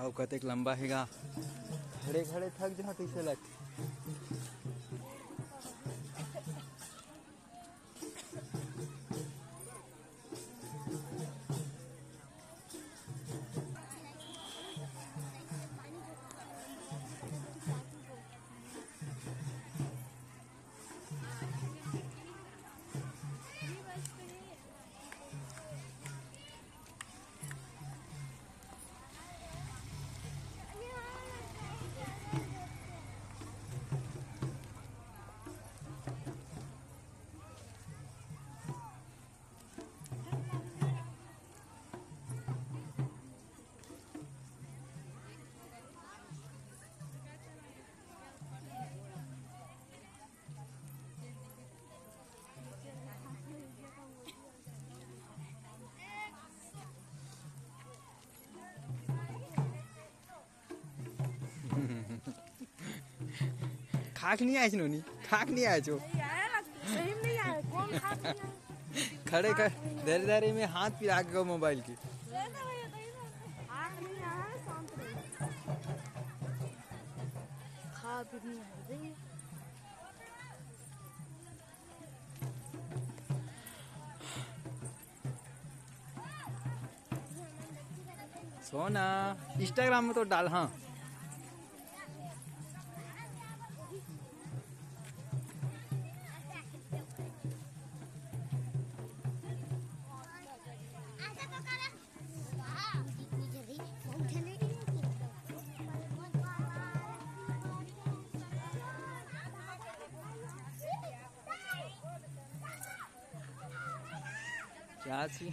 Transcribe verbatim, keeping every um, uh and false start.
अउ कतेक लंबा हे गा, खड़े खड़े थक जा कइसे लगथे। खाक नहीं आए नोनी, खाक नहीं आए छो। नहीं आया लगता, सही में नहीं आया। कौन खाक नहीं आया? खड़े कर, धीरे धीरे में हाथ पिरा के मोबाइल के। खाक नहीं आया, शांत रहो। खाक नहीं आया। सोना, Instagram में तो डाल, हाँ। क्या छी?